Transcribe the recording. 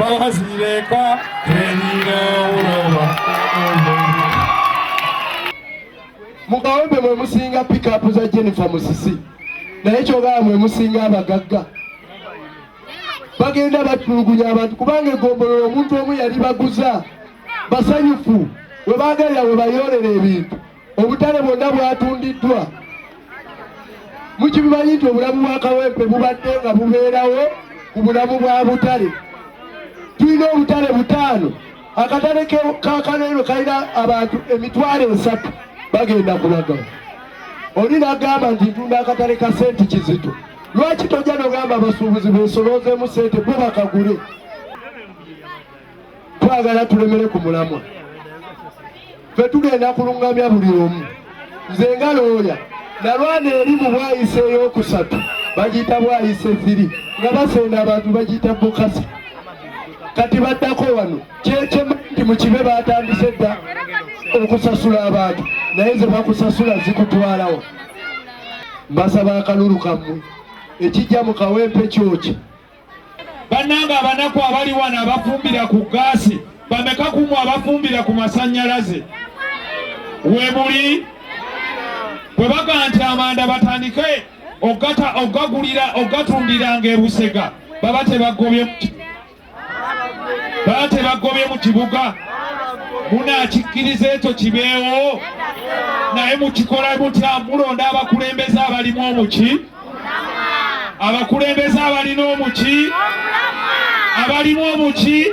Bazireka terina uloba. Mu Kawempe mwe musinga pikapu za Jennifer Musisi, naye kyogaba mwe musinga abagagga. Bagenda batulugunya abantu kubanga egombolola omuntu omu yali baguza basanyufu we baagalira we bayoolera ebintu. Obutale bwonna bwatundiddwa. Mukibimanyi nti obulamu bwa Kawempe bubadde nga bubeerawo ku bulamu bwa butale. Tulina obutale butaano. Akatale ka Kaleerwe kalina abantu 300,000 bagenda kulaga. Oli n'agamba nti ntunda akatale ka senti kizito. Lwaki tojja n'ogamba abasuubuzi beesoloozeemu sente bo bakagule? Twagala tulemere ku mulamwa. Ffe tugenda kulungamya buli omu. Nze nga looya nalwana eri mu Bwayise ey'okusatu, bagiyita Bwayise 3, nga basenda abantu bagiyita Bukasa. Kati baddako wano kyekye nti mu kibe batandise dda okusasula abantu, naye ze bakusasula zikutwalawo. Mbasaba akalulu kammwe, ekijja mu Kawempe kyokya. Bannange abanaku abali wano abafumbira ku gaasi bameka kumwe abafumbira ku masannyalaze webuli bwe baga nti amanda batandike ogata ogagulira ogatundiranga e Busega baba tebagobye baba tebagobye mu kibuga. Munaakikkiriza ekyo kibeewo? Naye mukikola mutya? Mulonda abakulembeze abalimu omuki, abakulembeze abalina omuki, abalimu omuki.